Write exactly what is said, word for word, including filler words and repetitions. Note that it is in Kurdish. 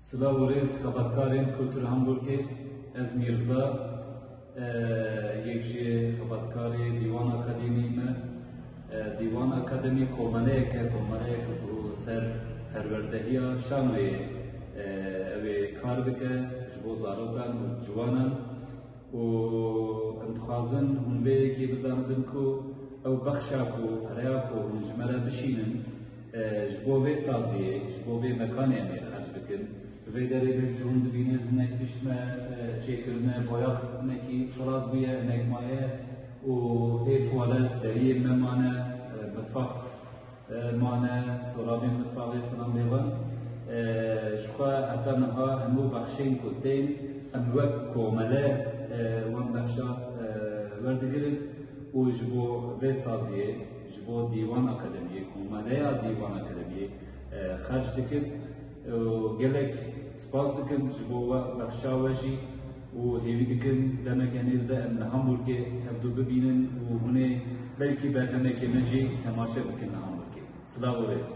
Silav û rêz xebatkarên Kultur Hamburgê, ez Mîrza, e, yek ji xebatkarê Dîwan Akademî me. E, Dîwan Akademî komeleyek e, komeleyek ku ser perwerdehiya şanoyê, e, ew ê kar bike ji bo zarokan û ciwanan. Û em dixwazin hûn vê yekê bizanibin ku ew bexşa ku, pereya ku hûn ji me re bişînin, e, ji bo vê saziyê, ji bo vê mekanê em ê xerc bikin. Bi vê derê belkî hûn dibînin hinek tişt me, e, çêkirine, boyax hinekî xilas bûye, hinek maye û ê tuwalet deriyên me mane, e, mitfax e, mane, dolabên mitfaxê filan bêvan. E, ji xwe heta niha hemû bexşên ku tên, em wek komele, e, wan bexşa, e, werdigirin û ji bo vê saziyê, ji bo Dîwan Akademiyê, komeleya Dîwan Akademiyê, e, xerc dikin. Û gelek spas dikin ji bo we, bexşa we jî û hêvî dikin demeke nêz de em li Hamburgê hevdu bibînin û hûn ê belkî berhemekê me jî temaşe bikin li Hamburgê. Silav û rêz.